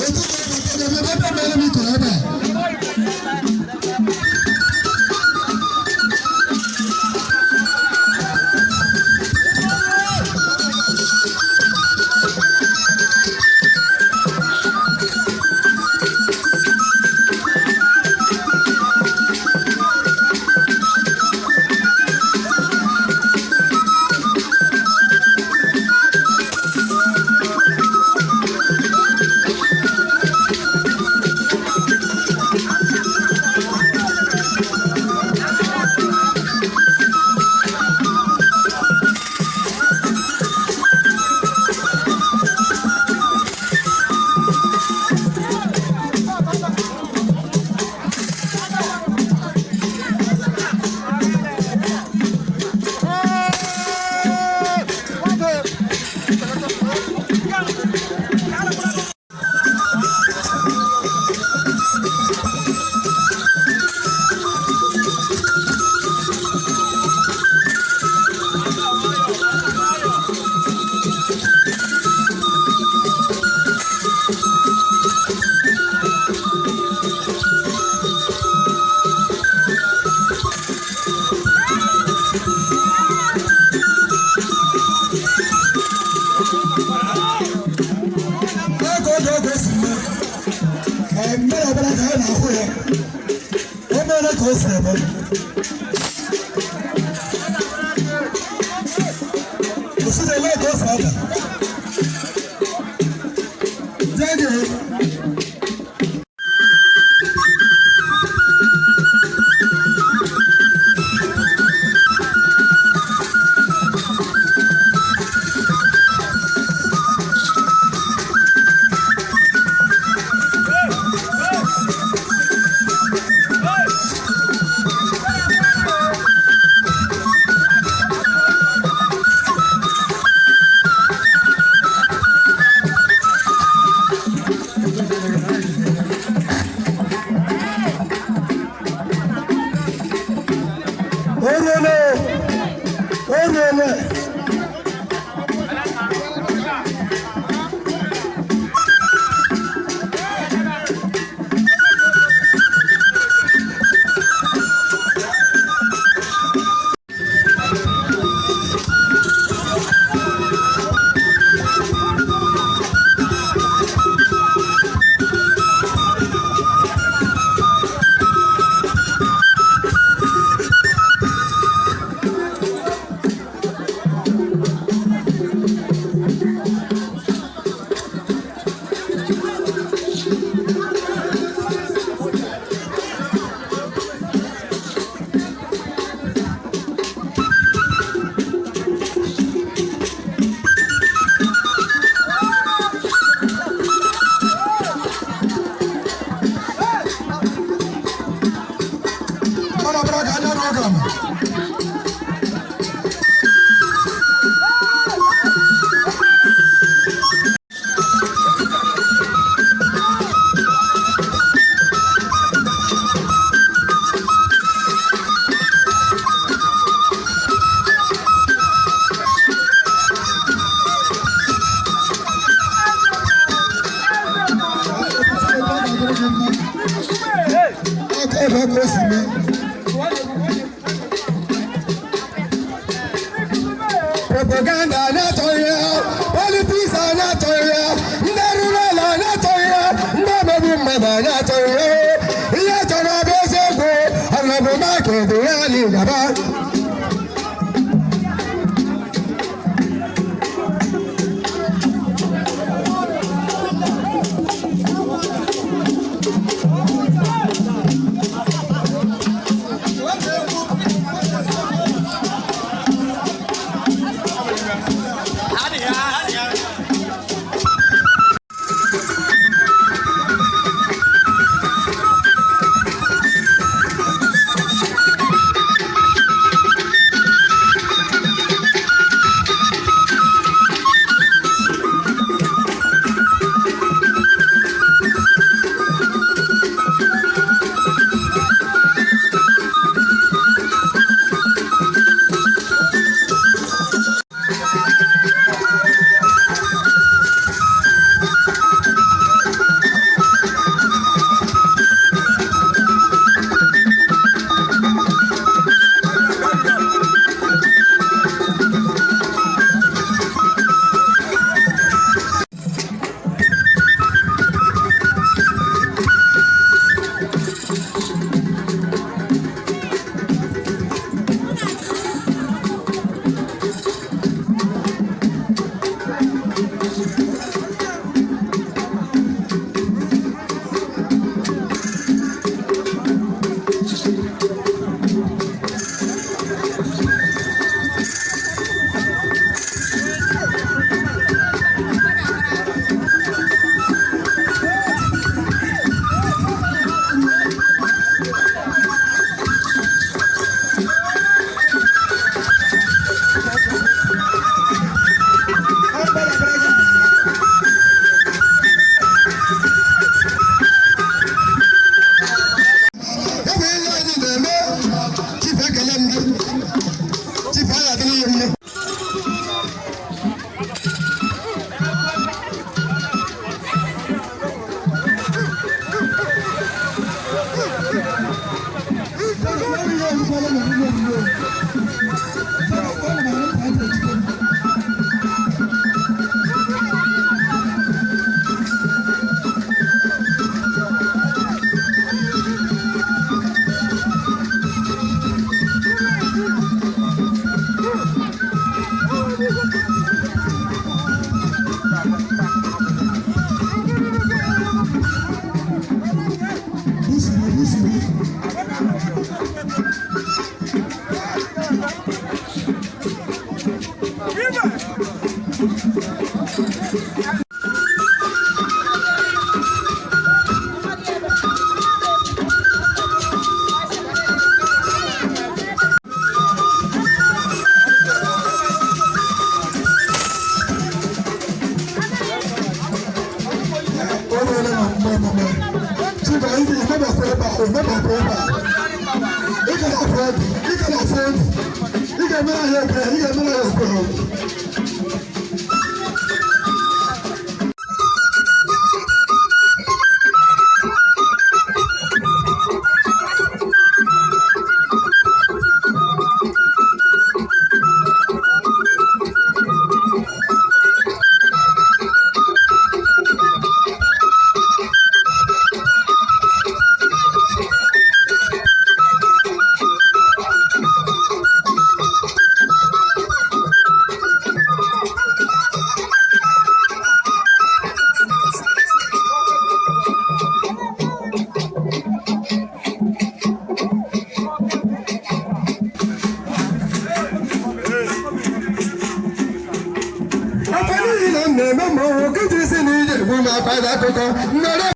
Otu na-abata ebe ebe mere m ikoro ebe a. Ego oge oge si mee, mmiri ọbụla ka anyị na-ahụ ya, o mere ka o si eme. Osi na-ele ka o si ada. Jee gị. Oruole, oruole. Ọ na-abịara ka anya n'oge ama. Aka ebe ka o si mee. Propaganda anyị achọghị ya, politics anyị achọghị ya, ndị rụrụ ala anyị achọghị ya, ndị omegbu mmadụ anyị achọghị ya. Ihe chọrọ bụ eziokwu, ọnọbụ makedi ya anyị gaba. Na-eme emume. Chiba, ị ga-emebakwa ebe a, emebakwa ebe a. Ị ga na-afụ obi, ị ga na-afụ obi. Ị ga-emere anyị ebere, ị ga-emere anyị ebere. Afọ niile m na-eme mmọnwụ, gị jiri si na ije egbu m akpa akụkọ nnọrọ.